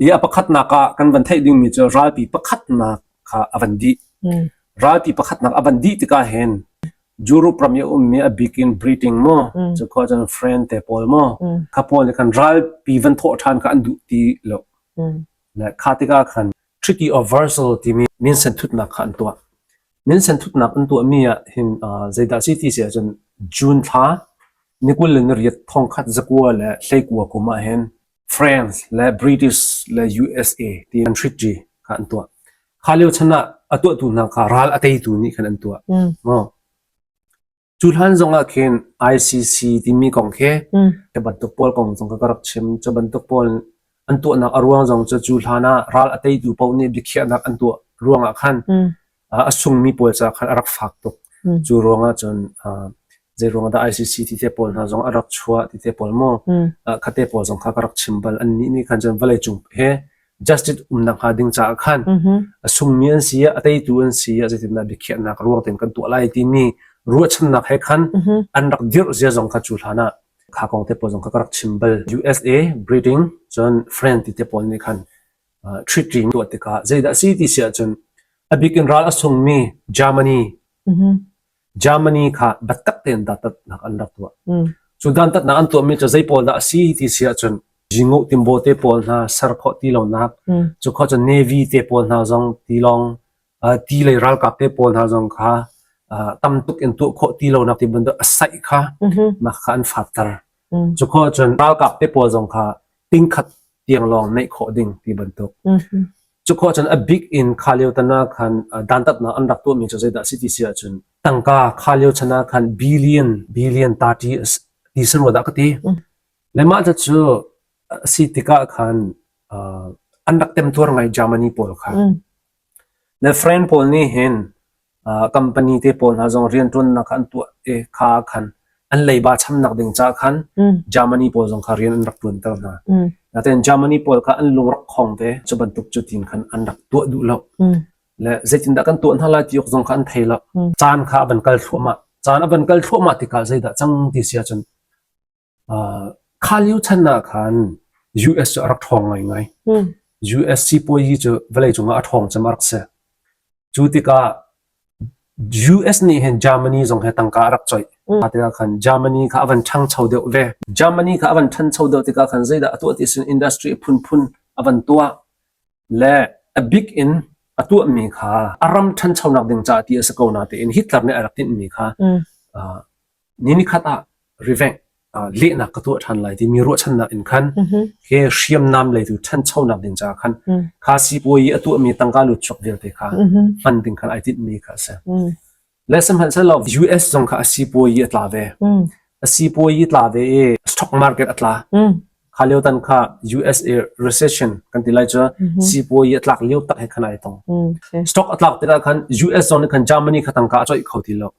I a pakhatnak ah kan van theih dingmi cu ralpi pakhatnak kha a van dih. Ralpi pakhatnak a van dih tikah hin Europe ram i a ummi a bik in Britain maw, cu khua cun France te pawl maw, kha pawl nih khan ralpi van thawh ṭhan kha an duh ti lo. Le kha tikah khan Treaty of Versailles timi minsen thutnak kha an tuah. Minsen thutnak an tuahmi ah hin zeidah a si ti si ahcun June thla ni 28 1919 kum ah hin France le British le USA ti an treaty kha an tuah. Kha lio chan ah a tuahtu hna kha ral a teitu nih khan an tuah. Cu hlan zong ah khin ICC timi kong khi cu bantuk pawl kong zong kha ka rak chim. Cu bantuk pawl an tuahnak a ruang zong cu cu hlan ah ral a teitu paoh nih biakhiahnak an tuah ruangah khan a sungmi pawl caah khan a rak fak tuk. Cu ruangah cun zei ruangah dah ICC ti te pawl hna zong a rak chuah ti te pawl maw kha te pawl zong kha ka rak chim bal. Annih nih khan cun vawleicung he justice umnak hnga ding caah khan a sungmi an si a teitu an si zeitindah biakhiahnak ruang tein kan tuah lai timi ruahchannak he khan an rak dirh zia zong kha cu hlan ah kha kong te pawl zong kha ka rak chim bal. USA, Britain, cun France ti te pawl nih khan treaty tuah tikah zeidah a si ti si ahcun a bik in ral a sungmi Germany Germany kha biatak tein dantatnak an rak tuah. Cu dantatnak an tuahmi cu zei pawl dah a si ti si ahcun Jingoh timbaw te pawl hna ser khawh ti lonak, cu khawh cun Navy te pawl hna zong tilawng ti lei ralkap te pawl hna zong kha tam tuk in tuah khawh ti lonak ti bantuk a saih kha mah kha an fatter. Cu khawh cun ralkap te pawl zong kha tingkhat tiang lawng neih khawh ding ti bantuk. Cu khawh cun a bik in kha lio tan ah khan dantatnak an rak tuahmi cu zeidah a si ti si ahcun tangka kha lio chan ah khan billion billion 30 ti si rua dah ka ti. Le mah cu a si tikah khan an rak temtuar ngai Germany pawl kha. Na friend pawl nih hin company te pawl hna zong rianṭuannak kha an tuah i kha ah khan an leiba chamnak ding caah khan Germany pawl zong kha rian an rak ṭuanter hna. Natein Germany pawl kha an lung rak khong ve. Cu bantuk cu tin khan an rak tuah duh lo. Le zeitindah kan tuah hna lai ti awk zong kha an thei lo. Caan kha a van kal thluahmah. Caan a van kal thluahmah tikah zeidah cang ti si ahcun Kha lio chan ah khan US cu a rak ṭhawng ngaingai. US sipuazi cu vawleicung ah a ṭhawng cem a rak si. Cu tikah US nih hin Germany zong he tangka a rak coih. Kha tikah khan Germany kha a van ṭhangcho deuh ve. Germany kha a van ṭhancho deuh tikah khan zeidah a tuah ti sin industry a phunphun a van tuah. Le a bik in a tuahmi kha a ram ṭhanchonak ding caah ti a si ko natein Hitler nih a rak tinhmi kha ni nikhat ah revenge lehnak ka tuah ṭhan lai timi ruahchannak in khan he hriamnam leitu ṭhanchonak ding caah khan kha sipuai i a tuahmi tangka lut chuak vialte kha hman ding khan ai tinhmi kha a si. Le sihmanhsehlaw US zong kha a sipuai i a tla ve. A sipuai i tla ve i stock market a tla. Kha lio tan kha USA recession kan ti lai cu sipuai a tlak lio tak he khan ai tong. Stock a tlak tikah khan US zong nih khan Germany kha tangka a coih kho ti lo.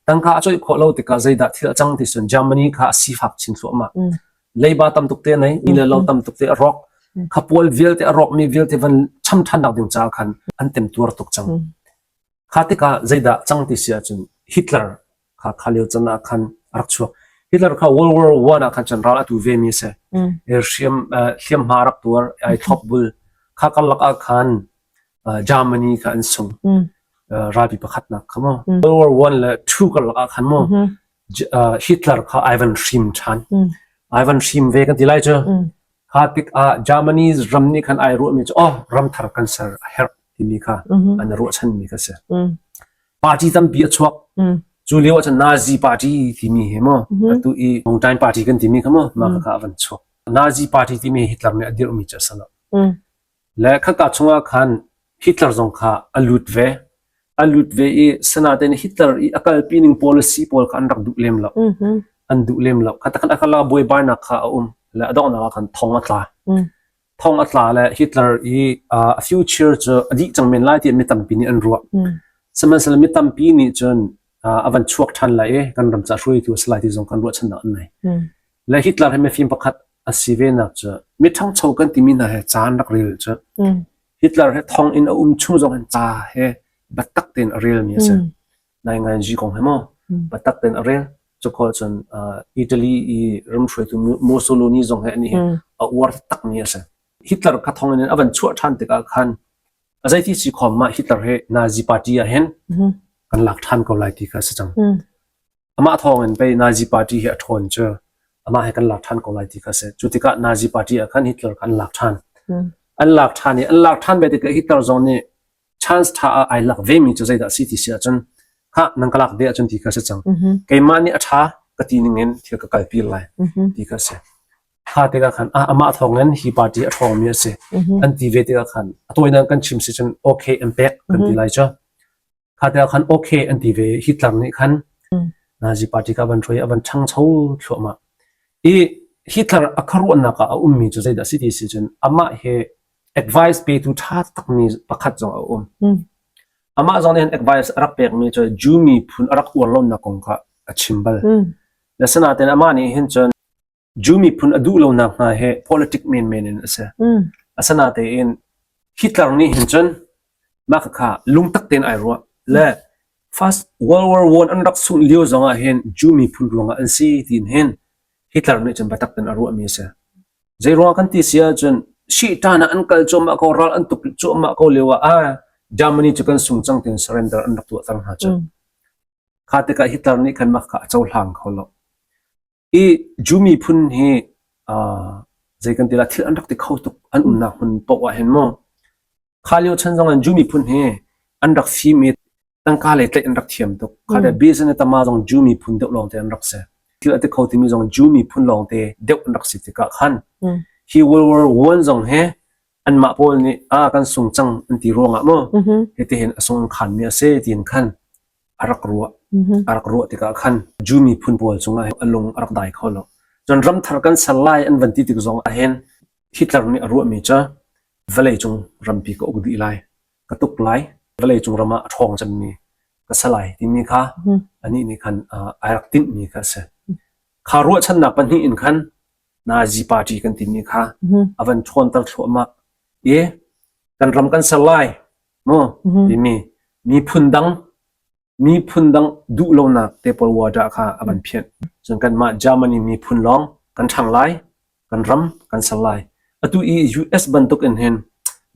Tangka a coih khawh lo tikah zeidah thil a cang ti cun Germany kha a sifak chin thluahmah. Leiba tam tuk te nei, mi le lo tam tuk te a rawk. Kha pawl vialte a rawkmi vialte van cham ṭhan nak ding caah khan an temtuar tuk cang. Kha tikah zeidah cang ti si ahcun Hitler kha kha lio can ah khan a rak chuak. Hitler kha World War One ah khan cun ral a tu ve mi a si. Hriam hliamhma a rak tuar, ai thlop bul. Kha karlak ah khan Germany kha an sung. Ralpi pakhatnak kha maw. World War One le Two karlak ah khan maw Hitler kha ai van hrim ṭhan. Ai van hrim ve kan ti lai cu. Kha tikah Germany ram nih khan ai ruahmi cu oh ram thar kan ser a herh timi kha an ruahchanmi kha si. Party tampi a chuak. Cu lio ahcun Nazi party timi he maw atu i Longtime party kan timi kha maw mah kha a van chuak. Nazi party timi Hitler nih a dirhmi cu a si lo. Le khaka chungah khan Hitler zong kha a lut ve. A lut ve i sanaten Hitler i a kalpi ning policy pawl kha an rak duh lem lo. An duh lem lo. Kha takhan a kala buaibainak kha a um. Le a donghnak ah khan thong a tla. Thong a tla le Hitler i a future cu a dih cang men lai tiah mi tampi nih an ruah. Sihmanhsehlaw mi tampi nih cun a van chuak ṭhan lai i kan ram ca hruaitu a si lai ti zong kan ruahchannak an nei. Le Hitler hi mifim pakhat a si ve nak cu mi ṭhangcho kan timi hna he ca an rak rel cu Hitler he thong in a um chung zong hin ca he biatak tein a relmi a si. Nainganzi kong he maw biatak tein a rel. Cukhol cun Italy i ramhruaitu Mussolini zong he anih hi a uar takmi a si. Hitler kha thong in a van chuah ṭhan tikah khan a zeiti si khom mah Hitler hi Nazi party ah hin kan lak ṭhan ko lai ti kha a si cang. Amah thawng in pei Nazi party hi a ṭhawn cu amah he kan lak ṭhan ko lai ti kha a si. Cu tikah Nazi party ah khan Hitler kha an lak ṭhan. An lak ṭhan i an lak ṭhan ve tikah Hitler zong nih chance ṭha ah ai lak vemi cu zeidah a si ti si ahcun khah nan ka lak ve ahcun ti kha a si cang. Keimah nih a ṭha ka ti ning in thil ka kalpi lai ti kha a si. Kha tikah khan ah amah thawng in hi party a ṭhawngmi a si an ti ve tikah khan a tawinak kan chim si cun okay an pek kan ti lai cu. Kha tikah khan okay an ti ve Hitler nih khan Nazi party kha a van hruai i a van ṭhangcho thluahmah. I Hitler a khuaruahnak ah a ummi cu zeidah a si ti si cun amah he advice petu ṭha takmi pakhat zong a um. Amah zong nih hin advice a rak pekmi cu Jew miphun a rak uar lonak kong kha a chim bal. Le sinain amah nih hin cun Jew miphun a duh lonak hna hi politic menmen in a si. Asinain Hitler nih hin cun mah khakha lungtak tein ai ruah le First World War One an rak sungh lio zong ah hin Jew miphun ruangah an si tiin hin Hitler nih cun biatak tein a ruahmi a si. Zei ruangah kan ti si ahcun Sihtan ah an kal cuahmah ko, ral an tuk cuahmah ko lio ah ah Germany cu kan sung cang tiin surrender an rak tuahter hna cu. Kha tikah Hitler nih khan mah kha a cohlang kho lo. I Jew miphun hi zei kan ti lai thil an rak ti kho tuk an umnak hmun paoh ah hin mu. Kha lio chan zong in Jew miphun hi an rak fim i tangka lei tlaih an rak thiam tuk. Kha le business tama zong Jew miphun deuh lawngte an rak si. Thil a ti kho timi zong Jew miphun lawngte deuh an rak si tikah khan hi World War One zong hi anmah pawl nih a kan sung cang an ti ruangah mu hitihin a sung an khanmi a si tiin khan a rak ruah. A rak ruah tikah khan Jew miphun pawl cungah a lung a rak dai kho lo. Cun ramthar kan ser lai an van ti tik zong ah hin Hitler nih a ruahmi cu vawleicung rampi ka uk dih lai, ka tuk lai, vawleicung ram ah a ṭhawng cemmi ka si lai timi kha anih nih khan ai rak tinhmi kha a si. Kha ruahchannak pahnih in khan Nazi party kan timi kha a van ṭhawnter thluahmah i kan ram kan ser lai mu timi miphun dang miphun dang duh lonak te pawl water kha a van phianh. Cun kanmah Germany miphun lawng kan ṭhang lai, kan ram kan ser lai. Atu i US bantuk in hin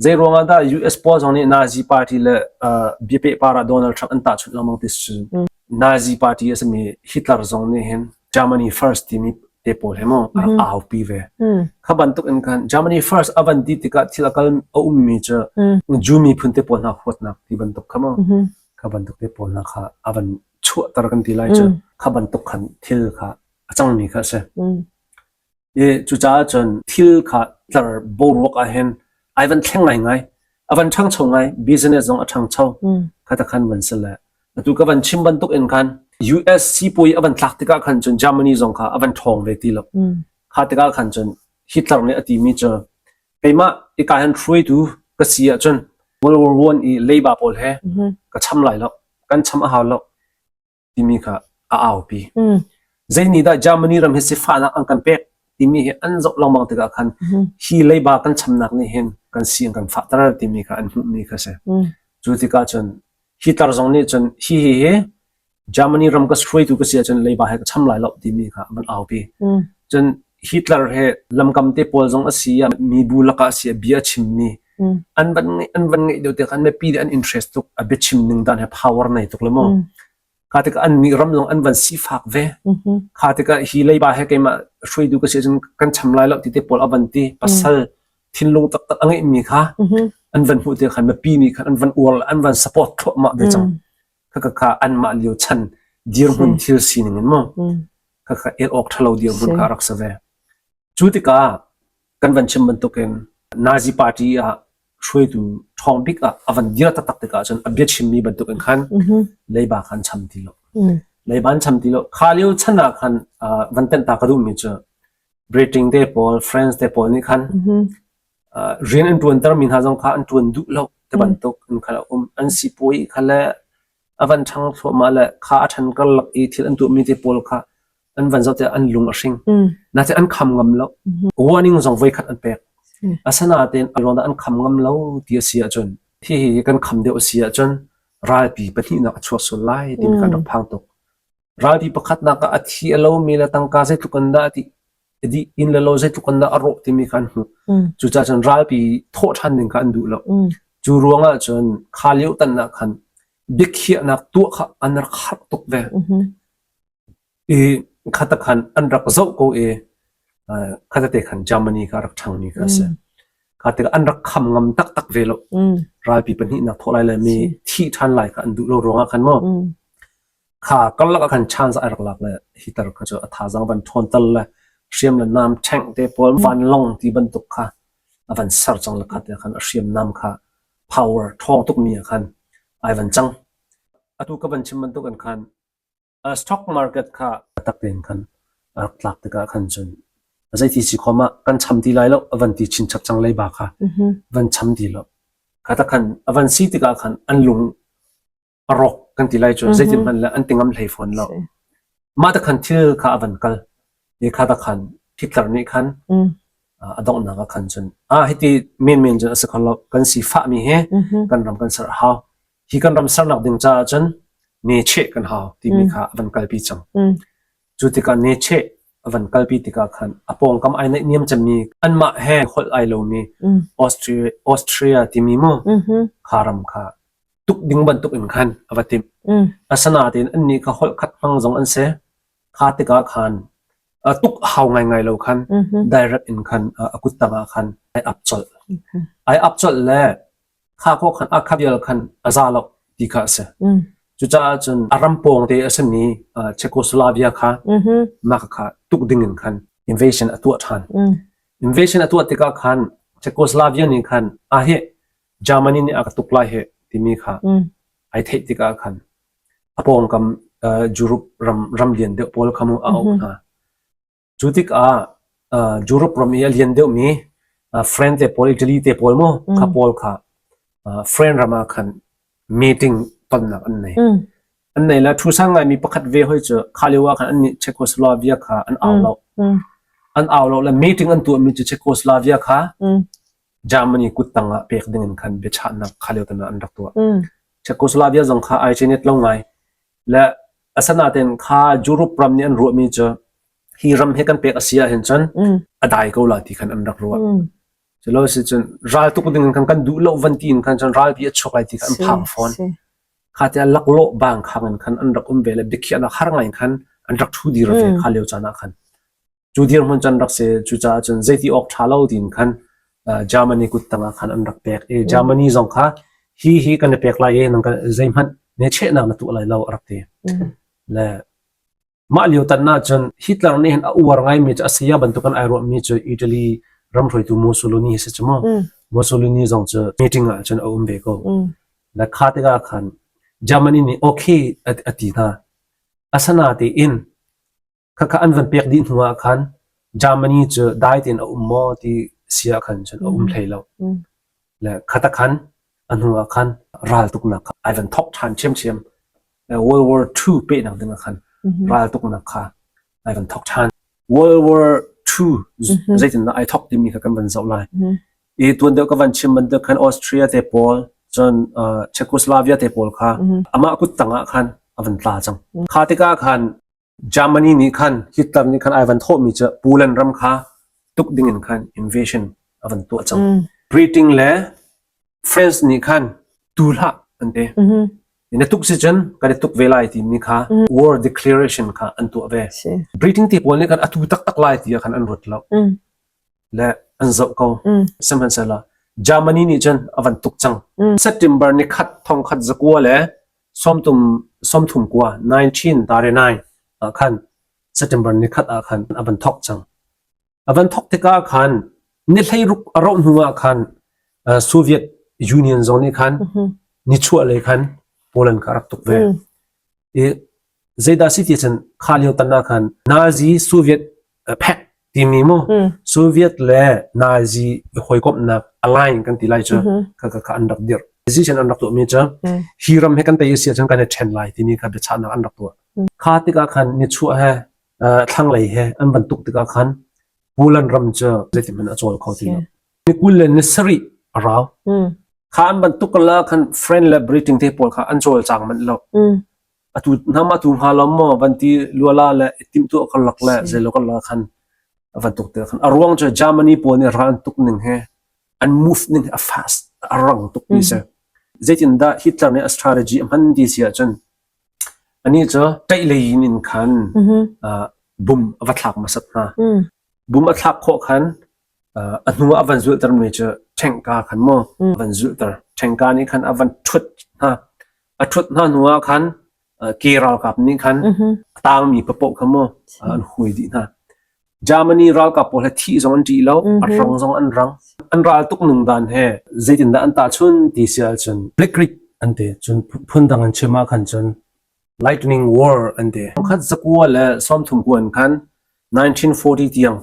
zei ruangah dah US pawl zong nih Nazi party le uh, biapehpar ah Donald Trump an tahchunh lengmang ti si Nazi party a simi Hitler zong nih hin Germany first timi te pawl he mu a rak aupi ve. Kha bantuk in khan Germany first a van ti tikah thil a kal a ummi cu Jew miphun te pawl hna huatnak ti bantuk kha mu kha bantuk te pawl hna kha a van chuahter kan ti lai cu kha bantuk khan thil kha a cangmi kha a si. I cucaah cun thil kha tlar boruak ah hin ai van thleng ngaingai. A van ṭhangcho ngai. Business zong a ṭhangcho. Kha ta khan van si le. Atu ka van chim bantuk in khan US sipuai a van tlak tikah khan cun Germany zong kha a van ṭhawng ve ti lo. Kha tikah khan cun Hitler nih a timi cu keimah ika hin hruaitu ka si ahcun World War One i leiba pawl he ka cham lai lo. Kan cham a hau lo. timi kha a aupi. Zei nih dah Germany ram hi sifahnak an kan pek timi hi an zoh lengmang tikah khan hi leiba kan chamnak nih hin kan si an kan fahter timi kha an hmuhmi kha si. Cu tikah cun Hitler zong nih cun hi hi hi Germany ram ka hruaitu ka si ahcun leiba he ka cham lai lo timi kha an aupi. Cun Hitler he lamkam te pawl zong a si ah mibu lakah a si ah bia a chimmi an van ngeih an van ngeih deuh tikah an mipi nih an interest tuk a biachim ning dan he power nei tuk le mu kha tikah an nih ram zong an van sifak ve kha tikah hi leiba he keimah hruaitu ka si ahcun kan cham lai lo ti te pawl a van ti pasal thinlung taktak a ngeihmi kha an van hmuh tikah khan mipi nih khan an van uar le an van support thluahmah ve cang kha kha anmah lio chan dirhmun thil sining in mu kha kha el awk ṭhalo dirhmun kha a rak si ve cu tikah kan van chim bantukin Nazi party ah hruaitu ṭhawng bik ah a van dir taktak tikah cun a biachimmi bantukin khan leiba khan cham ti lo. Leiba an cham ti lo. Kha lio chan ah khan van tenh ta ka duhmi cu Britain te pawl, France te pawl nih khan rian an ṭuantermi hna zong kha an ṭuan duh lo ti bantuk in khan a um. An sipuai kha le a van ṭhang thluahmah le kha a ṭhan karlak i thil an tuahmi te pawl kha an van zoh tikah an lung a hring. Natin an kham ngam lo. Warning zong voikhat an pek. Asinain ruangah an kham ngam lo ti a si ahcun hihi kan kham deuh a si ahcun ralpi pahnihnak a chuak sual lai timi kan rak phang tuk. Ralpi pakhatnak ah a thi a lomi le tangka zeitluk in dah ti. Dih inn le lo zeitluk in dah a rawh timi kha an hmuh. Cucaah cun ralpi thawh ṭhan ding kha an duh lo. Cu ruangah cun kha lio tan ah khan biakhiahnak tuah kha an rak harh tuk ve. I khata khan an rak zoh ko i khatate khan Germany kha a rak ṭhangmi kha a si. Kha tikah an rak kham ngam taktak ve lo. Ralpi pahnihnak thawh lai le mi thih ṭhan lai kha an duh lo ruangah khan maw Kha karlak ah khan chance ai rak lak le Hitler kha cu a thazaang van ṭhawnter le hriam le nam ṭhengh te pawl vanlawng ti bantuk kha a van ser cang le kha te khan a hriamnam kha power ṭhawng tukmi ah khan ai van cang. Atu ka van chim bantuk in khan stock market kha tak tein khan a rak tlak tikah khan cun zeiti si khom ah kan cham ti lai lo a van ti chinchap cang leiba kha van cham ti lo. Kha tak khan a van si tikah khan an lung a rawk kan ti lai cu zeitin hmanh le an ti ngam hlei fawn lo. Mah te khan thil kha a van kal. I kha ta khan Hitler nih khan a donghnak ah khan cun ah hiti menmen cun a si kho lo kan sifahmi hi kan ram kan ser a hau. Hi kan ram sernak ding caah cun ne cheh kan hau timi kha a van kalpi cang. Cu tikah ne cheh a van kalpi tikah khan a pawngkam ai naihniam cemmi anmah he holh ai lomi Austria, Austria timi mu kha ram kha tuk ding bantuk in khan a va timh. Asinain annih kha holh khat hmang zong an si. Kha tikah khan tuk hau ngaingai lo khan direct in khan a kut tangah khan ai ap colh. Ai ap colh le kha ko khan a kha vial khan a za lo ti kha a si. Cucaah cun a ram pawng te a simi Czechoslovakia kha mah kha tuk ding in khan invasion a tuah ṭhan. Invasion a tuah tikah khan Czechoslovakia nih khan a hi Germany nih a ka tuk lai hih timi kha ai theih tikah khan a pawngkam Europe ram ram lian deuh pawl kha mu a auh hna. Cu tikah Europe ram i a lian deuhmi France te pawl, Italy te pawl mu kha pawl kha France ram ah khan meeting tonnak an nei. An nei le thu sang ngaimi pakhat ve hoi cu kha lio ah khan annih Czechoslovakia kha an au lo. An au lo le meeting an tuahmi cu Czechoslovakia kha Germany kuttang ah pek ding in khan biachahnak kha lio tan ah an rak tuah. Czechoslovakia zong kha ai ṭenet lo ngai. Le asanaten kha Europe ram nih an ruahmi cu hi ram hi kan pek a si ahhin cun a dai ko la ti khan an rak ruah. Culo si cun ral tuk ding in khan kan duh lo van ti in khan cun ralpi a chuak lai ti kha an phang fawn. Kha tiah laklawh bang khang in khan an rak um ve le biakhiahnak har ngai in khan an rak ṭhu dir ve kha lio caan ah khan. Cu dirhmun cun rak si. Cucaah cun zeiti awk ṭha lo tiin khan Germany kut tangah khan an rak pek i Germany zong kha hi hi kan i pek lai i nang kan zeihmanh ne chehnak na tuah lai lo a rak ti. Le mah lio tan ah cun Hitler nih hin a uar ngaimi cu a saya bantuk in ai ruahmi cu Italy ram hruaitu Mussolini hi si cu mu. Mussolini zong cu meeting ah cun a um ve ko. Le kha tikah khan Germany nih okay a ti hna. Asanatein Khakha an van pek dih hnu ah khan Germany cu dai tein a um maw ti si ah khan cun a um hlei lo. Le khata khan a hnu ah khan raltuknak kha ai van thok ṭhan ṭhiamṭhiam. World War II pehnak ding ah khan raltuknak kha ai van thok ṭhan. World War II zeitindah ai thok timi kha kan van zoh lai. I tuan deuh ka van chim bantuk khan Austria te pawl cun Czechoslovakia te pawl kha amah kut tang ah khan a van tla cang. Kha tikah khan Germany nih khan Hitler nih khan ai van thawhmi cu Poland ram kha tuk ding in khan invasion a van tuah cang. Britain le France nih khan tu hlah an ti. Na tuk si cun kan i tuk ve lai timi kha war declaration kha an tuah ve. Britain te pawl nih khan atu taktak lai ti ah khan an ruat lo. Le an zoh ko. Sihmanhsehlaw Germany nih cun a van tuk cang. September ni khat thong khat zakua le sawmtum sawmthum kua 1939 ah khan September ni khat ah khan a van thawk cang. A van thawk tikah khan ni 16 a rauh hnu ah khan Soviet Union zong nih khan nichuah lei khan Poland kha a rak tuk ve. I zeidah si ti cun kha lio tan ah khan Nazi Soviet pact timi mu Soviet le Nazi i hawikomhnak align kan ti lai cu kha kha an rak dirh. Decision an rak tuahmi cu hi ram he kan tei si ahcun kan i ṭhen lai timi kha biachahnak an rak tuah. Kha tikah khan nichuah he thlanglei he an van tuk tikah khan Poland ram cu zeitihmanh a cawl kho ti lo. Ni 20 le ni sarih a rau. Kha an van tuk la khan Friend le Britain te pawl kha an cawlcang manh lo. Atu hnam atu hnga lo maw van ti luala le timhtuah karlak le zeilo karlak khan. A van tuk te khan a ruang cu Germany pawl nih ral an tuk ning he an move ning a fast a rang tuk ti si. Zeitindah Hitler nih a strategy a hman ti si ahcun anih cu ṭaih lei in khan bum a va thlak hmasat hna. Bum a thlak khawh khan a hnu ah a van zulhtermi cu ṭhengka khan maw a van zulhter. Ṭhengka nih khan a van ṭhut hna. A ṭhut hna hnu ah khan ke ralkap nih khan a tangmi paoh kha maw an hui dih hna. Germany ralkap pawl he thih zong an ṭih lo, a rang zong an rang. An ral tuk ning dan he zeitindah an tahchun ti si ahcun Blitzkrieg an ti. Cun phundang in chim ah khan cun Lightning War an ti. Khat zakua le 30 kuan khan 1940 tiang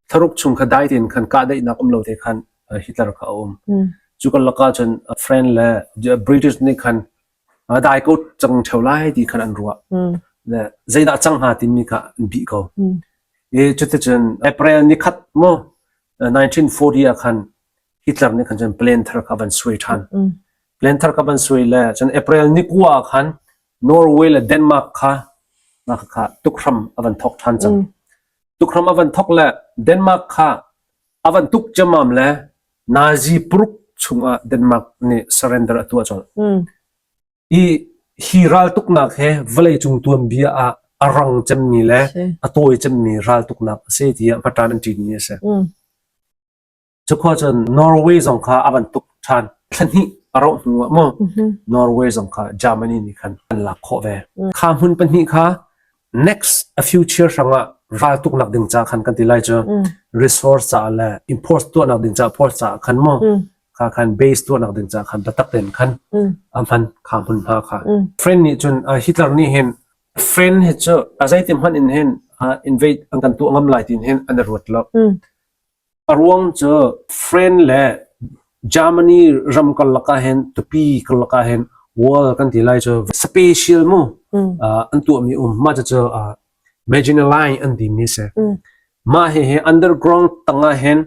thlaruk chung kha dai tein khan kahdaihnak um lo te khan Hitler kha a um. Cu karlak ah cun French le British nih khan dai ko cang ṭheo lai ti khan an ruah. Le zeidah cang hnga timi kha an bih ko. I cuticun April ni khat mu 1940 ah khan Hitler nih khan cun plan thar kha van suai ṭhan. Plan thar kha van suai le cun April ni kua ah khan Norway le Denmark kha kha tukhram a van thok ṭhan cang. Tukhram a van thok le Denmark kha a van tuk ciammam le Nazi paruk chungah Denmark nih surrender a tuah colh. I hi raltuknak he vawleicung tuanbia ah a rang cemmi le a tawi cemmi raltuknak a si tiah hmaṭan an ṭinmi a si. Cukhua cun Norway zong kha a van tuk ṭhan. Thla hnih a rauh hnu ah maw Norway zong kha Germany nih khan an lak khawh ve. Kha hmun pahnih kha next a future hrangah raltuknak ding ca khan kan ti lai cu resource caah le import tuahnak ding ca port caah khan maw kha khan base tuahnak ding ca khan biatak tein khan a hman kha hmunhma kha. Friend nih cun Hitler nih hin friend hi cu a zeiti hmanh in hin invade an kan tuah ngam lai tin hin an i ruat lo. A ruang cu France le Germany ram karlak ah hin tupi karlak ah hin wall kan ti lai cu special mu an tuahmi um mah cucu Maginot Line an timi si. Mah hihi underground tangah hin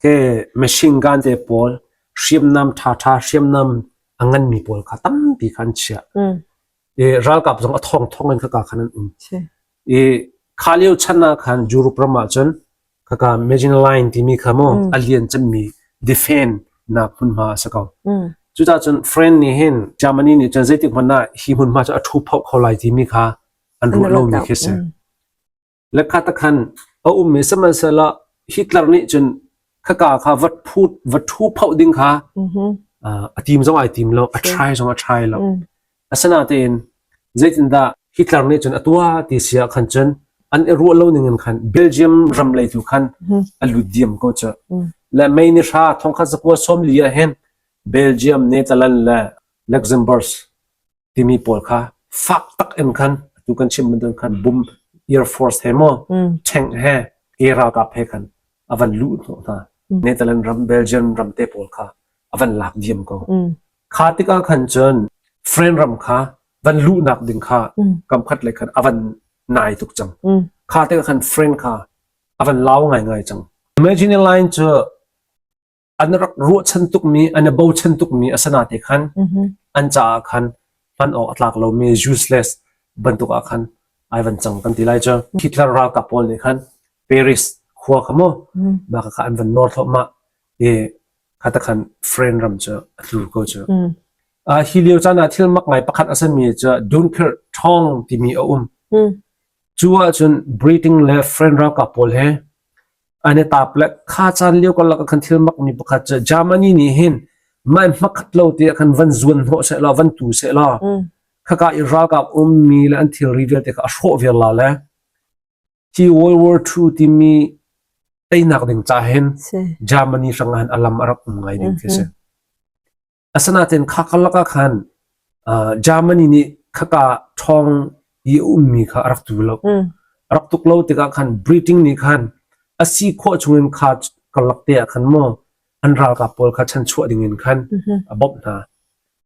ke machine gun te pawl hriamnam ṭhaṭha hriamnam a nganmi pawl kha tampi kha an chiah. I ralkap zong a thongthong in khaka khan an um. I kha lio chan ah khan Europe ram ah cun khaka Maginot Line timi kha mu a lian cemmi defend nak hmunhma a si ko. Cucaah cun France nih hin Germany nih cun zeitik hmanh ah hi hmunhma cu a ṭhu phoh kho lai timi kha an ruah lomi khi si. Le kha ta khan a ummi sihmanhsehlaw Hitler nih cun khaka kha va phut va ṭhu phoh ding kha a tim zong ai tim lo, a try zong a try lo. Asinain zeitindah Hitler nih cun a tuah ti si ah khan cun an i ruah lo ning in khan Belgium ram lei tu khan a lut diam ko cu. Le May ni hra thongkhat zakua 40 ah hin Belgium, Netherlands le Luxembourg timi pawl kha fak tak in khan atu kan chim bantuk khan bum Air Force he maw tank he ke ralkap he khan a van luh hnawh hna. Netherlands ram, Belgium ram te pawl kha a van lak diam ko. Kha tikah khan cun French ram kha van luhnak ding kha kamkhat lei khan a van nai tuk cang. Kha tikah khan French kha a van lau ngaingai cang. Imagine line cu an rak ruahchan tukmi, an i bochan tukmi a sana te khan an caah khan hman awk a tlak lomi useless bantuk ah khan ai van cang kan ti lai cu. Hitler ralkap pawl nih khan Paris khua kha mu mah kha an van nawr thluahmah i kha ta khan French ram cu a tlu ko cu. Hi lio caan ah thil mak ngai pakhat a simi cu Dunkirk ṭhawng timi a um. Cu ahcun Britain le French ralkap pawl he an i tap le kha caan lio karlak ah khan thil makmi pakhat cu Germany nih hin mah hmakhat lo te ah khan van zuan hnawh seh law van tu seh law khaka i ralkap ummi le an thilri vialte kha a hrawh viar la le Hi World War II timi teinak ding ca hin Germany hrang ah hin a lam a rak um ngai ding khi si. Asinain kha karlak ah khan Germany nih khaka ṭhawng i a ummi kha a rak tu lo. A rak tuk lo tikah khan Britain nih khan a si khawh chungin kha karlak te ah khan maw an ralkap pawl kha chanchuah dingin khan a bawmh hna.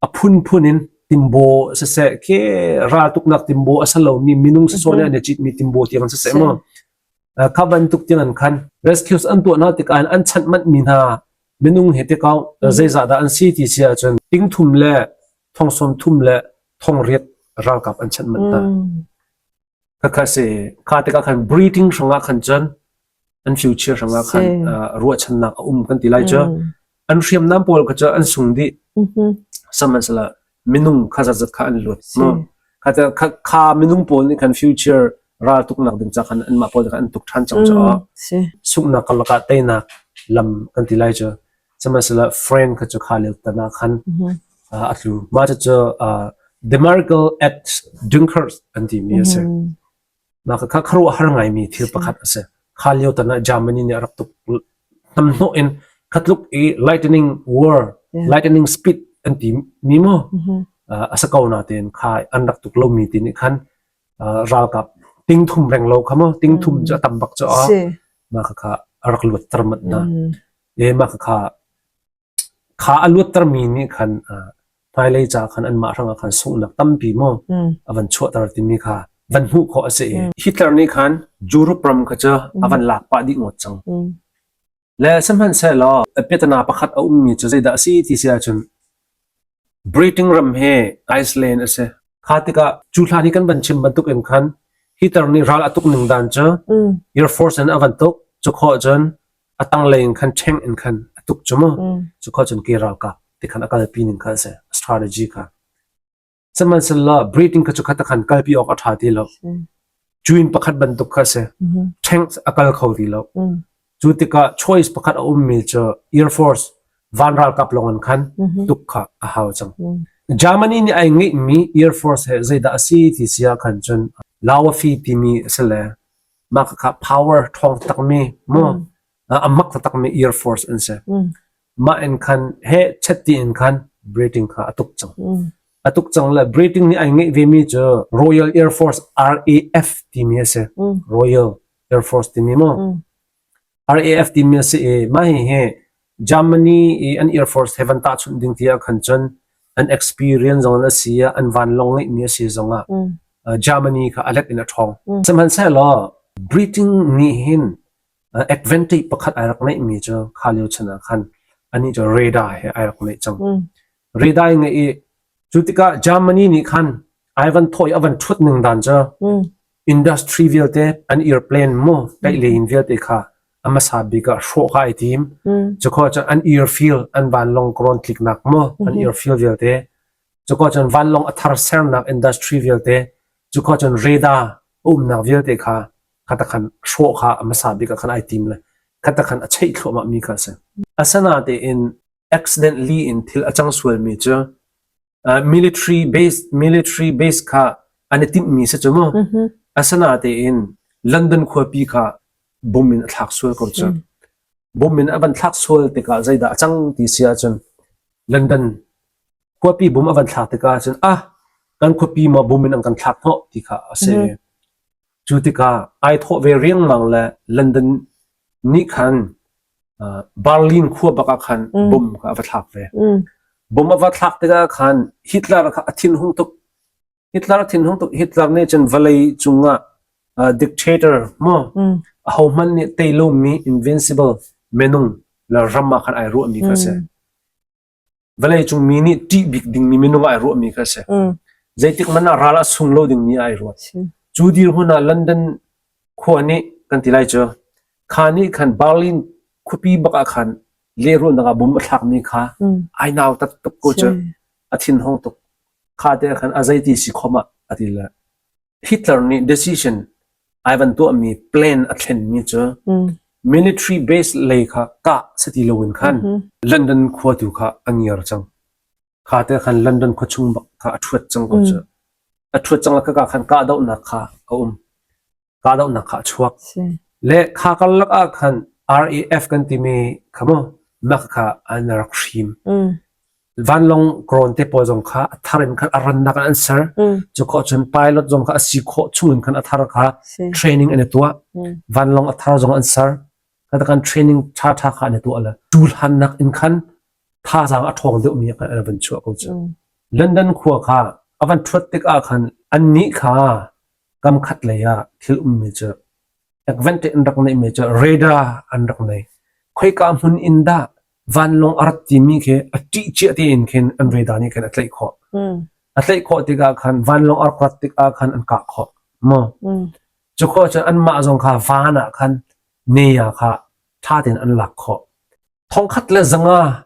A phunphun in timbaw siseh khi raltuknak timbaw a si lomi minung sawsawh nih an i citmi timbaw tiang siseh maw kha bantuk tiang an khan rescues an tuah hna tikah an chanh manhmi hna minung he tikau zeizah dah an si ti si ahcun ting thum le thong sawm thum le thong riat ralkap an chanh manh hna. Khakha si kha tikah khan breathing hrangah khan cun an future hrangah khan ruahchannak a um kan ti lai cu. An hriamnam pawl kha cu an sung dih. Sihmanhsehlaw minung kha zatzat kha an luat. Kha kha minung pawl nih khan future ral tuknak ding ca khan anmah pawl kha an tuk ṭhan cang caah sunghnak karlak ah teinak lam kan ti lai cu. Sihmanhsehlaw friend kha cu kha lio tan ah khan a tlu. Mah cucu The Miracle at Dunkirk an timi a si. Mah kha khuaruahhar ngaimi thil pakhat a si. Kha lio tan ah Germany nih a rak tuk hnamhnawh in kha tluk i lightning war, lightning speed an ti mi mu a si ko natein kha an rak tuk lomi ti nih khan ralkap tingthum reng lo kha mu tingthum cu a tam bak cu a mah kha a rak luatter manh hna. E mah kha kha a luattermi nih khan hmailei ca khan anmah hrangah khan sunghnak tampi maw a van chuahter timi kha van hmuh khawh a si i Hitler nih khan Europe ram kha cu a van lak pah dih ngawt cang. Le sihmanhsehlaw piatana pakhat a ummi cu zeidah a si ti si ahcun Britain ram hi Iceland a si. Kha tikah cu hlan i kan van chim bantuk in khan Hitler nih ral a tuk ning dan cu Air Force in a van tuk. Cu khawh cun a tanglei in khan ṭheng in khan a tuk cu mu. Cu khawh cun ke ralkap ti khan a kalpi ning kha a si. Strategy kha. Sihmanhsehlaw Britain kha cu khat khan kalpi awk a ṭha ti lo. Juin pakhat bantuk kha a si. Tanks a kal kho ti lo. Cu tikah choice pakhat a ummi cu Air Force van ralkap lawng in khan tuk kha a hau cang. Germany nih ai ngeihmi Air Force he zeidah a si ti si ah khan cun Lauafi timi a si le mah kha power ṭhawng takmi mu a mak takmi Air Force an si. Mah in khan he chet ti in khan Britain kha a tuk cang. A tuk cang le Britain nih ai ngeih vemi cu Royal Air Force RAF timi a si. Royal Air Force timi mu. RAF timi a si i mah hihi Germany i an Air Force he van tahchunh ding ti ah khan cun an experience zong in a si ah an vanlawng ngeihmi a si zong ah Germany kha a let in a ṭhawng. Sihmanhsehlaw Britain nih hin advantage pakhat ai rak neihmi cu kha lio chan ah khan anih cu radar he ai rak neih cang. Radar ngeih i cu tikah Germany nih khan ai van thawh i a van ṭhut ning dan cu industry vialte an airplane mu tlaih in vialte kha a hmasa bik ah hrawh kha ai tim. Cu khawh cun an airfield an vanlawng karawn tliknak mu an airfield vialte cu khawh cun vanlawng a thar sernak industry vialte cu khawh cun radar a umnak vialte kha khatakhan hrawh kha a hmasa bik ah khan ai tim le khatakhan a cheih thluahmah mi kha a si. Asinatein accidentally in thil a cang sualmi cu military base military base kha an i timhmi si cu mu. Asinatein London khuapi kha bom in a thlak sual ko cu. Bom in a van thlak sual tikah zeidah a cang ti si ahcun London khuapi bom a van thlak tikah cun ah kan khuapi maw bom in an kan thlak hnawh ti kha a si. Cu tikah ai thawh ve riangmang le London nih khan Berlin khua bak ah khan bom kha a va thlak ve. Bom a va thlak tikah khan Hitler kha a thinhung tuk. Hitler a thinhung tuk. Hitler nih cun vawlei cungah dictator maw ahohmanh nih tei lomi invincible minung le ram ah khan ai ruahmi kha a si. Vawleicung mi nih ṭih bik dingmi minung ah ai ruahmi kha a si. Zeitik hmanh ah ral a sung lo dingmi ah ai ruat. Cu dirhmun ah London khua nih kan ti lai cu kha nih khan Berlin khuapi bak ah khan lehrulhnak ah bom a thlakmi kha ai nautat tuk ko cu. A thinhung tuk. Kha te ah khan a zeiti si khom ah a ti le Hitler nih decision ai van tuahmi plan a thlenmi cu military base lei kha kah si ti loin khan London khua tu kha a ngiar cang. Kha te khan London khua chung bak kha a ṭhuat cang ko cu. A ṭhuat cang le khaka khan kahdohnak kha a um. Kahdohnak kha a chuak. Le kha karlak ah khan RAF kan timi kha mu mak kha an rak hrim. Vanlawng krawn te pawl zong kha a thar in khan a rannak ah an ser. Cu khawh cun pilot zong kha a si khawh chung in khan a thar kha training an i tuah. Vanlawng a thar zong an ser. Kan training ṭha ṭha kha an i tuah le ṭulhannak in khan thazaang a ṭhawng deuhmi khan an van chuah ko cu. London khua kha a van ṭhuat tikah khan annih kha kam khat lei ah thil ummi cu advantage an rak neihmi cu radar an rak nei. Khoika hmun in dah vanlawng a rat timi khi a ṭih cia tein khin an radar nih khin a tlaih khawh. A tlaih khawh tikah khan vanlawng a rak rat tikah khan an kah khawh. Maw? Cu khawh cun anmah zong kha van ah khan ne ah kha ṭha tein an lak khawh. 1500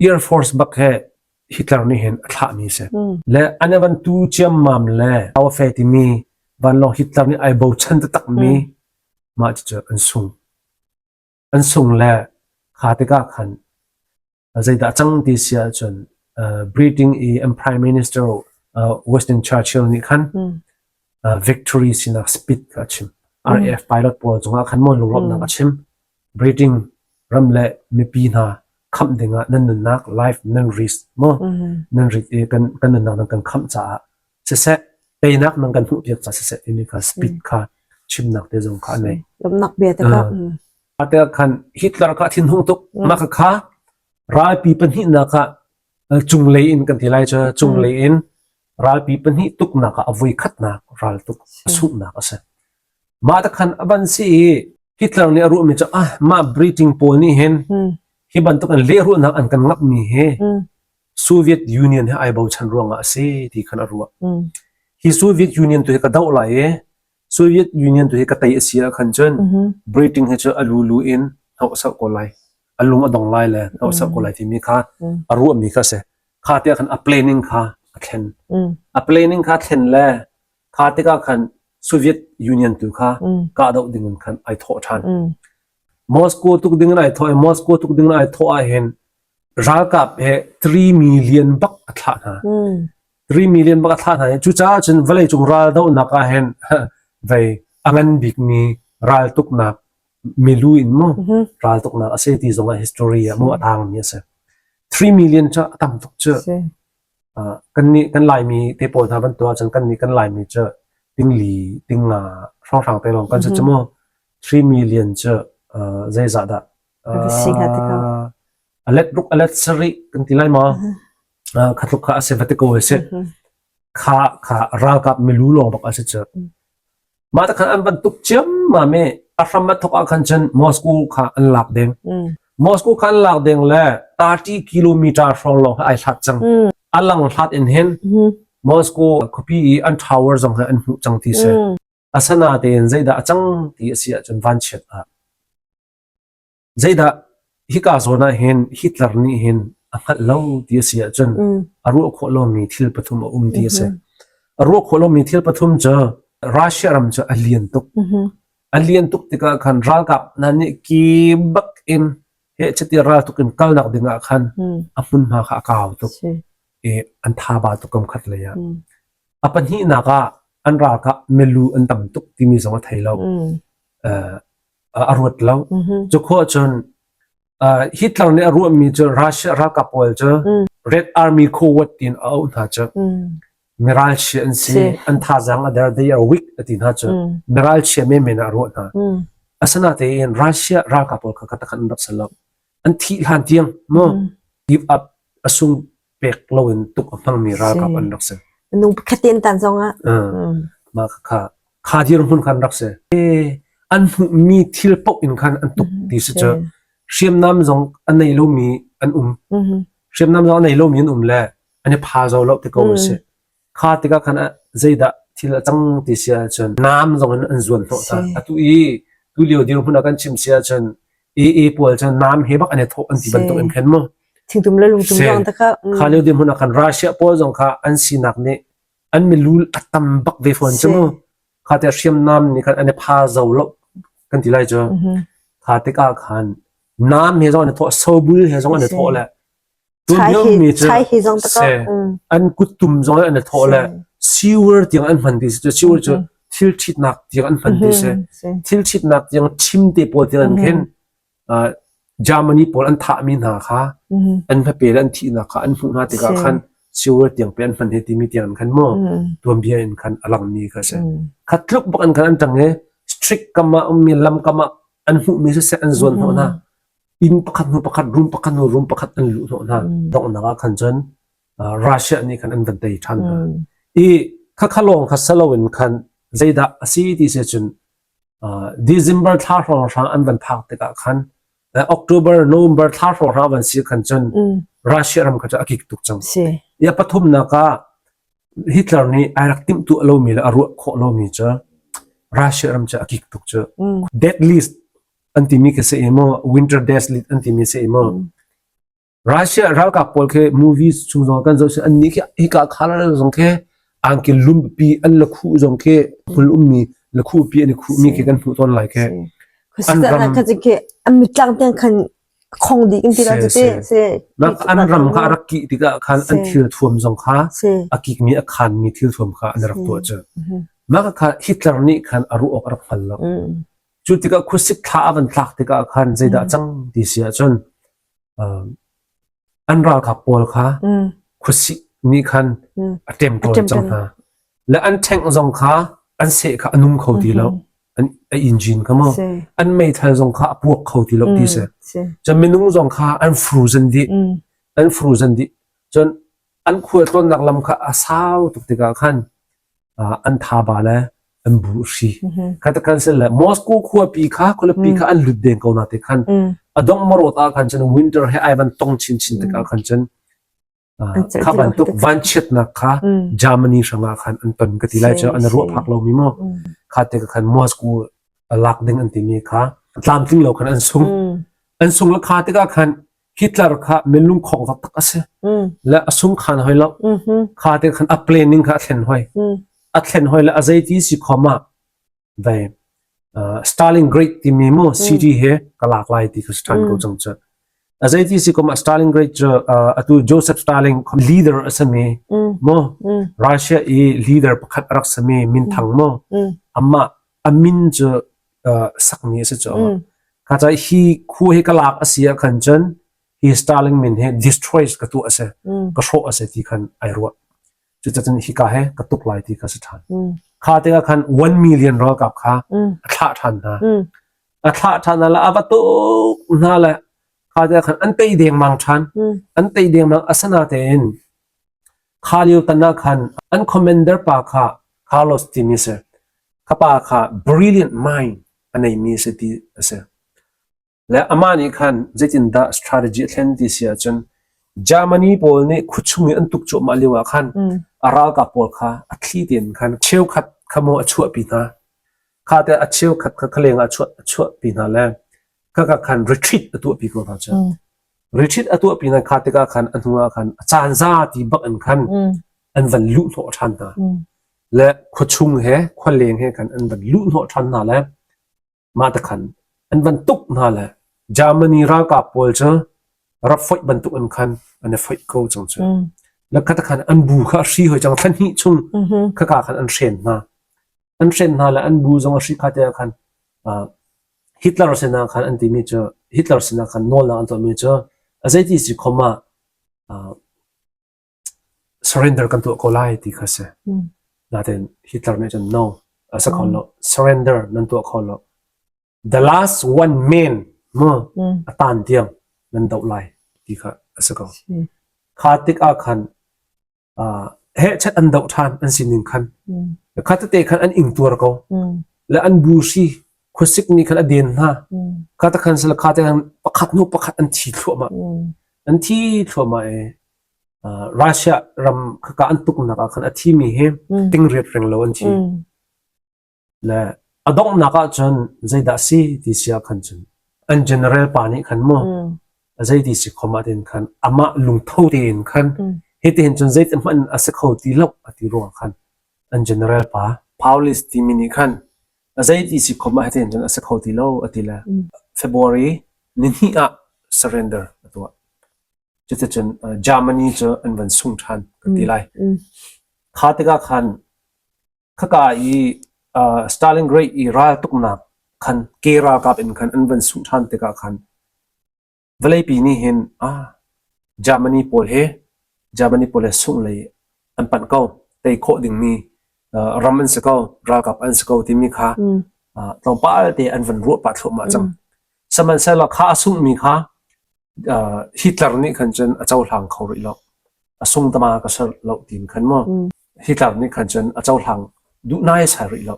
Air Force bak he Hitler nih hin a thlahmi a si. Le an i van tu ciammam le Aufe timi vanlawng Hitler nih ai bochan taktakmi mah cucu an sung. An sung le kha tikah khan zeidah cang ti si ahcun Britain i an Prime Minister Winston Churchill nih khan victory sinak speed kha a chim. RAF pilot pawl cungah khan maw lunglawmhnak a chim. Britain ram le mipi hna khamh dingah nan nunnak life nan risk maw nan rit i kan kan nunnak nan kan khamh caah siseh teinak nan kan hmuh piak caah siseh timi kha speed kha chimnak te zong kha a nei. Lawmhnak bia te ka. Ate khan Hitler kha thinhung tuk mah kha ralpi pahnihnak ah cunglei in kan ti lai cu cunglei in ralpi pahnih tuknak ah a voi khatnak ral tuk a sunghnak a si. Mah te khan a van si i Hitler nih a ruahmi cu ah mah Britain pawl nih hin hi bantuk in lehrulhnak an kan ngamhmi hi Soviet Union he ai bochan ruangah a si ti khan a ruah. Hi Soviet Union tu hi ka doh lai i Soviet Union tu hi ka tei a si ah khan cun Britain hi cu a lulu in hnawhsauh ko lai. A lung a dong lai le hnawhsauh ko lai timi kha a ruahmi kha a si. Kha tiah khan a planning kha a thlen. A planning kha thlen le kha tikah khan Soviet Union tu kha kahdoh ding in khan ai thawh ṭhan. Moscow tuk ding in ai thawh i Moscow tuk ding in ai thawh ahhin ralkap he 3 million bak a thlah hna. 3 million bak a thlah hna i cucaah cun vawleicung raldohnak ahhin vei a ngan bikmi raltuknak milu in mu raltuknak a si ti zong ah history ah mu a tangmi a si. 3 million cu a tam tuk cu. Kannih kan Laimi te pawl hna van tuah ahcun kannih kan Laimi cu tingli tingnga hrawnghrang te lawng kan si cu mu. 3 million cu zeizah dah a let ruk a let sarih kan ti lai maw? Kha tluk kha a si va ti ko a si. Kha kha ralkap milu lawng bak a si cu. Mah te khan an van tuk ciammam i a hram a thawk ah khan cun Moscow kha an lak deng. Moscow kha an lak deng le 30 kilometer hrawng lawng ai hlat cang. A lang hlat in hin Moscow khuapi i an tower zong hi an hmuh cang ti si. Asanatein zeidah a cang ti a si ahcun vanchiat ah Zeidah hika zawn ah hin Hitler nih hin a hngalh lo ti a si ahcun a ruah khawh lomi thil pathum a um ti a si. A ruah khawh lomi thil pathum cu Russia ram cu a lian tuk. A lian tuk tikah khan ralkap hna nih ki bak in heh raltuk in kalnak ding ah khan a hmunhma kha a kau tuk i an thaba tuk kam khat lei ah. A pahnihnak ah an ralkap milu an tam tuk timi zong a thei lo. A ruat lo. Cu khawh cun Hitler nih a ruahmi cu Russia ralkap pawl cu Red Army Forward tiin a auh hna cu. Miralchia an si, an thazaang a der, they are weak a ti hna cu. Miralchia menmen ah a ruah hna. Asinain Russia ralkap pawl kha katakhan an rak si lo. An thih hlan tiang mu give up a sung pek loin tuk a hmangmi ralkap an rak si. Nung khatin tan zong ah. Mah kha kha dirhmun khan rak si. An hmuhmi thil paoh in khan an tuk ti si cu hriamnam zong a nei lomi an um. Hriamnam zong a nei lomi an um le an i pha zo lo ti ko si. Kha tikah khan zeidah thil a cang ti si ahcun naam zong in an zuan hnawh hna. Atu i tulio dirhmun ah kan chim si ahcun AA pawl cu naam he bak an i thawh an ti bantuk in khan mu. Thingtum le lungtum zong ta kha. Kha lio dirhmun ah khan Russia pawl zong kha an sinak nih an milul a tam bak ve fawn cu mu. Kha te hriamnam nih khan an i pha zo lo kan ti lai cu. Kha tikah khan naam he zong an i thawh, sobul he zong an i thawh le Chai hi zong tak an kuttum zong an i thawh le sewer tiang an hman ti si cu sewer cu thil ṭhitnak tiang an hman ti si thil ṭhitnak tiang ṭhim te pawl tiang an khin Germany pawl an thahmi hna kha an hmape le an thihnak kha an hmuh hna tikah khan sewer tiang pe an hman he timi tiang an khan mu tuanbia in khan a langmi kha si kha tluk bak an khan an ṭang i strict kam ah ummi lam kam ah an hmuhmi siseh an zuan hnawh hna inn pakhat hnu pakhat room pakhat hnu room pakhat an luh hnawh hna donghnak ah khan cun Russia nih khan an van tei ṭhan hna i khakha lawng kha salo in khan zeidah a si ti si cun December thla hrawnghrang an van phak tikah khan October November thla hrawnghrang van si khan cun Russia ram kha cu a kik tuk cang ya pathumnak ah. Hitler nih ai rak timhtuah lomi le a ruah khawh lomi cu Russia ram cu a kik tuk cu. Death list an timi khi si i maw winter death list an timi si i maw Russia ralkap pawl khi movies chung zong kan zoh si an nih khi hika khala zong khi angki lumpi an lakhu zong khi hmul ummi lakhu pi an i khuhmi khi kan hmuh tawn lai khi. An ram an mitlang tiang khan khong dih kan ti lo te se an ram kha a rak kih tikah khan an thil thuam zong kha a kikmi a khanmi thil thuam kha an rak tuah cu mah kha Hitler nih khan a ruh awk a rak hngal lo cu tikah khuasik thla a van tlak tikah khan zeidah cang ti si ahcun an ralkap pawl kha khuasik nih khan a ṭemṭawn cang hna le an ṭhengh zong kha an seh kha a nung kho ti lo an a engine kha maw an meithal zong kha a puak kho ti lo ti si cun minung zong kha an frozen dih an frozen dih cun an khualtlawnnak lam kha a sau tuk tikah khan an thaba le an bu hri kha ta kan le Moscow khuapi kha khualipi kha an lut deng ko na te khan a dong marot ah khan cun winter he ai van tong chin chin tikah khan cun Kha bantuk vanchiatnak kha Germany hrangah khan an ton ka ti lai cu an ruah phak lomi maw kha te khan Moscow lak ding an timi kha tlamtling lo khan an sung. An sung le kha tikah khan Hitler kha minlung khong taktak a si. Le a sung khan hoi lo. Kha te khan a planning kha a thlen hoi. A thlen hoi le a zeiti si khom ah Vai Stalin Great timi mu city he ka lak lai ti kha ṭhan ko cang cu. A zeiti si kum ah Stalin Great cu atu Joseph Stalin leader a simi mu Russia i leader pakhat a rak simi minthang mu amah a min cu sakmi a si cu. Kha ca hi khu hi ka lak a si ah khan cun hi Stalin min hi destroy ka tuah a si ka hrawh a si ti khan ai ruah. Cucacun hika he ka tuk lai ti kha si ṭhan. Kha tikah khan 1 million ralkap kha a thlah ṭhan hna. A thlah ṭhan hna le a va tuk hna le kha tikah khan an tei dengmang ṭhan. An tei dengmang asanatein kha lio tan ah khan an commander pa kha Carlos timi si. Kha pa kha brilliant mind a neimi si ti a si. Le amah nih khan zeitindah strategy a thlen ti si ahcun Germany pawl nih khuachung in an tuk cuahmah lio ah khan a ralkap pawl kha a thli tein khan cheukhat kha maw a chuahpi hna. Kha te a cheukhat kha khaleng ah a chuahpi hna le khaka khan retreat a tuahpi ko hna cu. Retreat a tuahpi hna kha tikah khan a hnu ah khan a caan za ti bak in khan an van luh hnawh ṭhan hna. Le khuachung he khualeng he khan an van luh hnawh ṭhan hna le Mah te khan an van tuk hna le Germany ralkap pawl cu rak foih bantuk in khan an i foih ko cang cu. Le kha khan an bu kha a hri hoi cang thla hnih chung khaka khan an hren hna. An hren hna le an bu zong a hri kha te ah khan Hitler sinah khan an timi cu Hitler sinah khan nawlnak an tuahmi cu a zeiti si khom ah Surrender kan tuah ko lai ti kha si. Nain Hitler nih cun no, a si kho lo. Surrender nan tuah kho lo. The last one man mu a tan tiang nan doh lai ti kha a si ko. Kha tik ah khan hehchet an doh ṭhan an sining khan. Kha tete khan an ingtuar ko. Le an bu hri khuasik nih khan a den hna. Kha te khan sila kha te khan pakhat hnu pakhat an thi thluahmah. An thi thluahmah i Russia ram khaka an tuknak ah khan a thimi hi tingriat reng lo an thi. Le a donghnak ah cun zeidah si ti si ah khan cun an general pa nih khan mu a zeiti si khom ah tin khan amah lungtho tein khan hitihin cun zeiti hmanh a si kho ti lo a ti ruang khan an general pa Paulis timi nih khan a zeiti si khom ah hitihin cun a si kho ti lo a ti le February ni hnih ah surrender a tuah. Cuticun Germany cu an van sung ṭhan kan ti lai. Kha tikah khan khaka i Stalingrad i raltuknak khan ke ralkap in khan an van sungh ṭhan tikah khan vawleipi nih hin ah Germany pawl he Germany pawl he sungh lei an panh ko tei khawh dingmi ram an si ko ralkap an si ko timi kha tlawmpal te an van ruah pah thluahmah cang. Sihmanhsehlaw kha a sunghmi kha Hitler nih khan cun a cohlang kho rih lo. A sung tama ka ser lo tiin khan mu. Hitler nih khan cun a cohlang duh nai sai rih lo.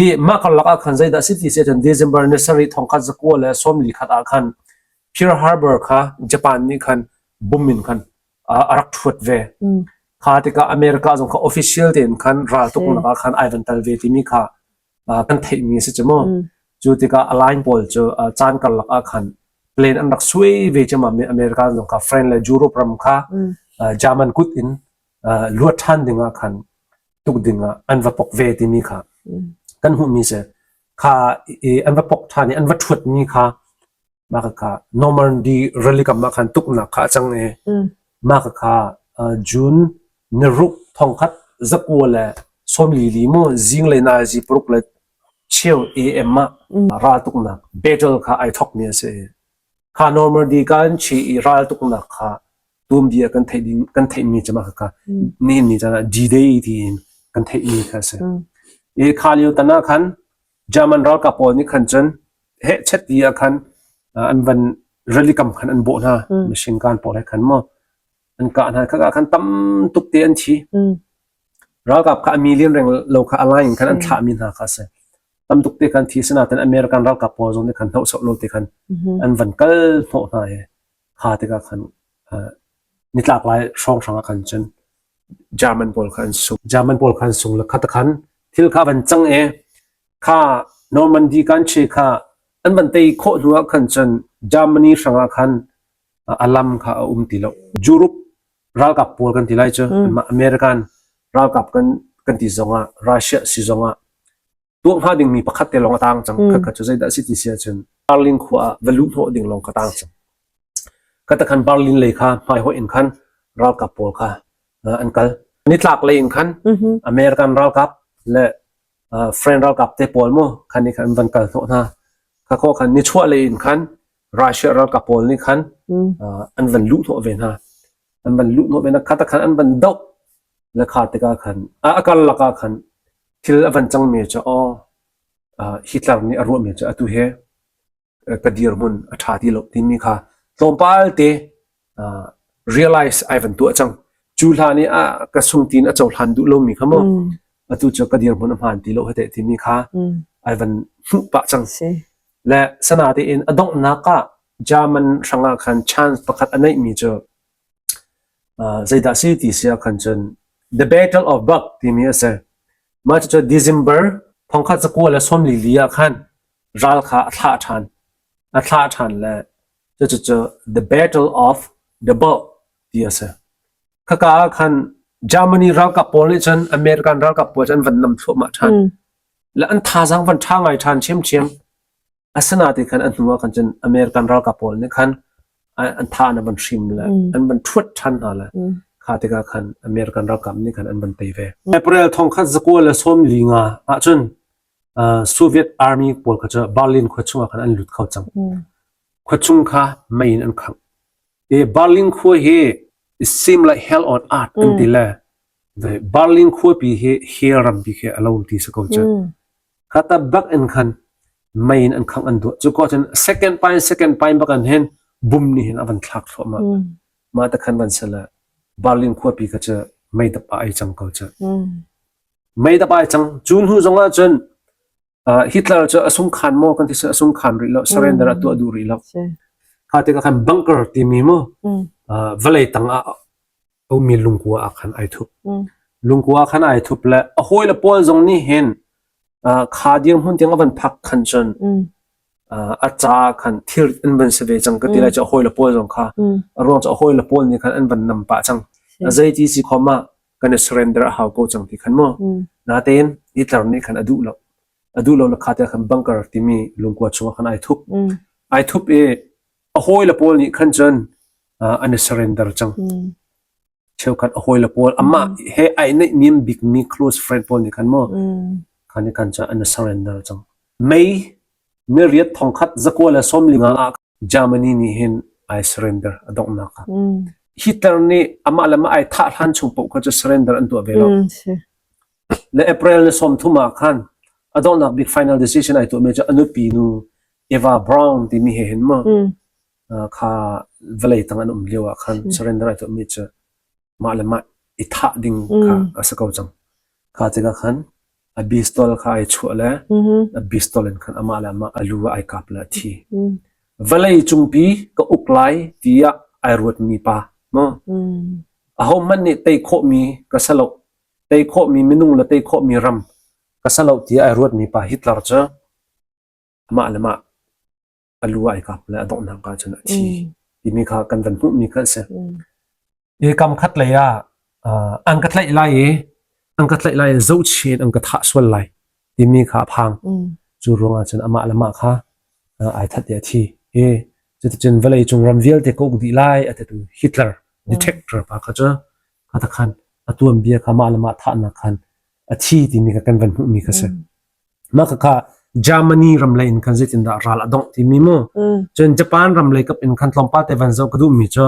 I mah karlak ah khan zeidah si ti si cun December ni sarih thongkhat zakua le sawmli khat ah khan Pearl Harbor kha Japan nih khan bum in khan a rak ṭhuat ve. Kha tikah America zong kha official tein khan raltuknak ah khan ai van tal ve timi kha kan theihmi a si cu mu. Cu tikah align pawl cu caan karlak ah khan plane an rak suai ve ciammam i America zong kha France le Europe ram kha German kut in luat ṭhan ding ah khan tuk ding ah an va pok ve timi kha kan hmuhmi si. Kha i an va pok ṭhan i an va ṭhuatmi kha mah kha Normandy rili kam ah khan tuknak kha a cang i mah kha June ni ruk thongkhat zakua le sawmli li mu zinglei nazi paruk le cheu AM ah raltuknak battle kha ai thokmi a si. Kha Normandy kan chi i raltuknak kha tuanbia kan theih ding kan theihmi cu mah kha nihin ni caan ah D-Day tiin kan theihmi kha a si. I kha lio tan ah khan German ralkap pawl nih khan cun hehchet ti ah khan an van rili kam khan an bawh hna machine gun pawl he khan maw an kah hna khaka khan tam tuk te an thi. Ralkap kha a million reng lo kha a line khan an thlahmi hna kha a si. Tam tuk te khan thi sinain American ralkap pawl zong nih khan hnohsawh lo te khan an van kal hnawh hna i kha tikah khan nitlak lai hrawnghrang ah khan cun German pawl kha an sung. German pawl kha an sung le kha ta khan thil kha van cang i kha Normandy kan che kha an van tei khawh hnu ah khan cun Germany hrangah khan a lam kha a um ti lo. Europe ralkap pawl kan ti lai cu American ralkap kan kan ti zongah Russia si zongah tuah hnga dingmi pakhat te lawng a tang cang. Kha cu zeidah a si ti si ahcun Berlin khua ah va luh hnawh ding lawng ka tang cang. Ka khan Berlin lei kha hmaihoih in khan ralkap pawl kha an kal. Nitlak lei in khan American ralkap le French ralkap te pawl mu khan nih khan an van kal hnawh hna. Kha kho khan nichuah lei in khan Russia ralkap pawl nih khan an van luh hnawh ve hna. An van luh hnawh ve hna. Kha ta khan an van doh le kha tikah khan a karlak ah khan thil a van cangmi cu aw Hitler nih a ruahmi cu atu hi ka dirhmun a ṭha ti lo timi kha tlawmpal te realize ai van tuah cang. Cu hlan i a ka sung tiin a cohlan duh lomi kha mu atu cu ka dirhmun a hmaan ti lo hate timi kha ai van hmuh pah cang. Le sana tein a donghnak ah German hrangah khan chance pakhat a neihmi cu Zeidah si ti si ahkhan cun The Battle of Bug timi a si. Mah cucu December thongkhat zakua le sawmli li ah khan ral kha a thlah ṭhan. A thlah ṭhan le cucu The Battle of the Bulge ti a si. Khaka ah khan Germany ralkap pawl nih cun American ralkap pawl cu an van nam thluahmah ṭhan. Le an thazaang van ṭha ngai ṭhan ṭhiamṭhiam. Asinain khan a hnu ah khan cun American ralkap pawl nih khan an tha an van hrim le an van ṭhuat ṭhan hna le kha tikah khan American ralkap nih khan an van tei ve. April thongkhat zakua le sawmli nga ahcun Soviet Army pawl kha cu Berlin khua chungah khan an lut kho cang. Khua chung kha mei in an khangh. I Berlin khua hi it seem like hell on earth an ti le Berlin khuapi hi hell rampi khi a lo ti si ko cu. Khata bak in khan mei in an khangh an duah. Cu ko cun second pine second pine bak an hin bum nih hin a van thlak thluahmah. Mah te khan van sala Berlin khuapi kha cu mei dap ah ai cang ko cu. Mei dap ai cang. Cu hnu zong ah cun Hitler cu a sungkhan maw kan ti a sungkhan rih lo surrender a tuah duh rih lo. Kha tikah khan bunker timi mu vawlei tang ah ummi lungkua ah khan ai thup. Lungkua khan ai thup le a hawile pawl zong nih hin kha dirhmun tiang a van phak khan cun a ca khan thil an van si ve cang ka ti lai cu a hawile pawl zong kha a ruang cu a hawile pawl nih khan an van nam pah cang. Zei ti si khom ah kan i surrender a hau ko cang ti khan mu. Natein Hitler nih khan a duh lo. A duh lo le kha te khan bunker timi lungkua chungah khan ai thup. Ai thup i a hawile pawl nih khan cun an i surrender cang. Cheukhat a hawile pawl amah he ai neihniam bikmi close friend pawl nih khan mu khan nih khan cun an i surrender cang. May ni riat thongkhat zakua le sawmli nga ah Germany nih hin ai surrender a donghnak ah. Hitler nih amah le mah ai thah hlan chung paoh kha cu surrender an tuah ve lo. Le April ni 30 ah khan a donghnak bik final decision ai tuahmi cu a nupi nu Eva Braun timi he hin mu kha vawlei tang an um lio ah khan surrender ai tuahmi cu mah le mah i thah ding kha a si ko cang. Kha tikah khan a pistol kha ai chuah le a pistol in khan amah le amah a lu ah ai kap le a thi. Vawlei cungpi ka uk lai tiah ai ruatmi pa mu. Ahohmanh nih tei khawhmi ka si lo. Tei khawhmi minung le tei khawhmi ram ka si lo tiah ai ruatmi pa Hitler cu amah le mah a lu ai kap le a donghnak ah cun a thi timi kha kan van hmuhmi kha a si. Hi kam khat lei ah an ka tlaih lai i an ka tlaih lai i zohchih in an ka thah sual lai timi kha a phang. Cu ruangah cun amah le mah kha ai that i a thi. I cuticun vawlei cung ram vialte ka uk dih lai a titu Hitler detector pa kha cu kha ta khan a tuanbia kha mah le mah thahnak khan a thi timi kha kan van hmuhmi kha si. Mah khakha Germany ram lei in khan zeitindah ral a dongh timi mu. Cun Japan ram lei kap in khan tlawmpal te van zoh ka duhmi cu.